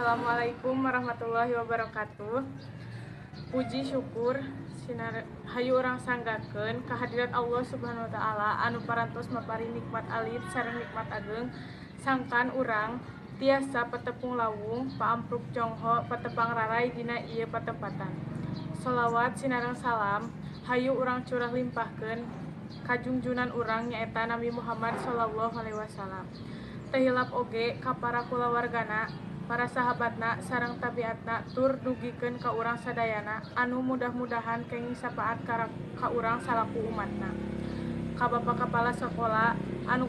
Assalamualaikum warahmatullahi wabarakatuh. Puji syukur sinar hayu urang sanggakeun kehadirat Allah Subhanahu wa Taala anu parantos maparin nikmat alit sareng nikmat ageng sangkan urang tiasa patepung lawung, paampruk congho, patepang raray dina ieu patempatan. Sholawat sinareng salam hayu urang curah limpahkeun ka junjunan urang, nyaeta Nabi Muhammad sallallahu alaihi wasallam. Teu hilap oge ka para kulawargana, para sahabatna sareng tabiatna, tur dugikeun ka urang sadayana anu mudah-mudahan kenging sapaat ka urang salaku umatna. Ka Bapak Kepala Sekolah anu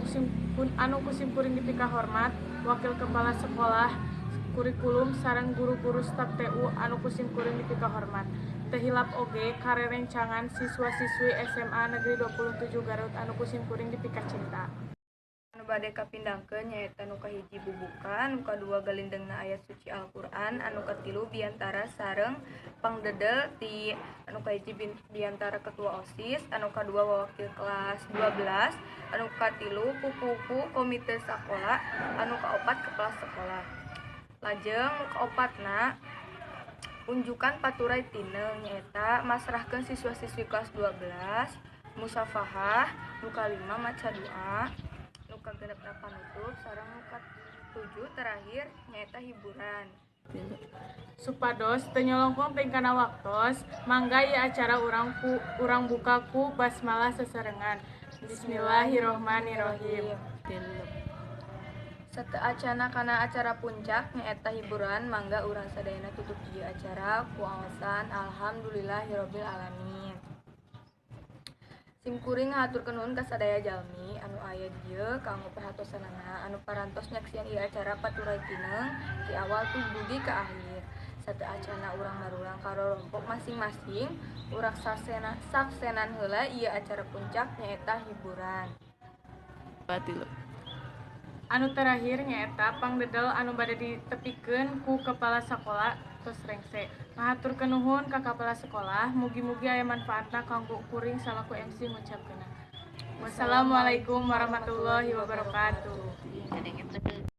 kusimkuring dipikahormat, Wakil Kepala Sekolah kurikulum, sareng guru-guru staf TU anu kusimkuring dipikahormat. Teu hilap oge ka rerencangan siswa-siswi SMA Negeri 27 Garut anu kusimkuring dipikacinta. Anu bade kapindangkeun nyaeta nu kahiji bubuka, nu kadua galindengna ayat suci Al-Qur'an, anu katilu biantara sareng pangdedel ti anu kahiji biantara ketua OSIS, anu kadua wakil kelas 12, anu katilu pupuhu komite sakola, anu kaopat kepala sekolah. Lajeng nu kaopatna unjukan paturay tineung, nyaeta masrahkeun siswa-siswi kelas 12, musafahah, nu kalima maca doa, nu kagenepna panutup, sareng nu katujuh terakhir nyaeta hiburan. Supados teu nyolongkong teuing kana waktos, mangga ieu acara urang buka ku basmalah sasarengan. Bismillahirrohmanirrohim. Sateuacana kana acara puncak, nyaeta hiburan, mangga urang sadayana tutup ieu acara ku aosan alhamdulillahirabbil alamin. Simkuring ngahaturkeun nuhun ka sadaya jalmi anu aya di dieu kanggo perhatosanana anu parantos nyaksian ieu acara paturay tineung ti awal dugi ka akhir. Sateuacana urang marulang ka rorompok masing-masing, urang saksenan heula ieu acara puncak, nyaeta hiburan. Anu terakhir nyaeta pangdedel anu bade ditepikeun ku kepala sakola tos rengse. Ngahaturkeun nuhun ka kepala sekolah, mugi-mugi aya manfaatna kanggo kuring salaku MC ngucapkeunna. Wassalamualaikum warahmatullahi wabarakatuh.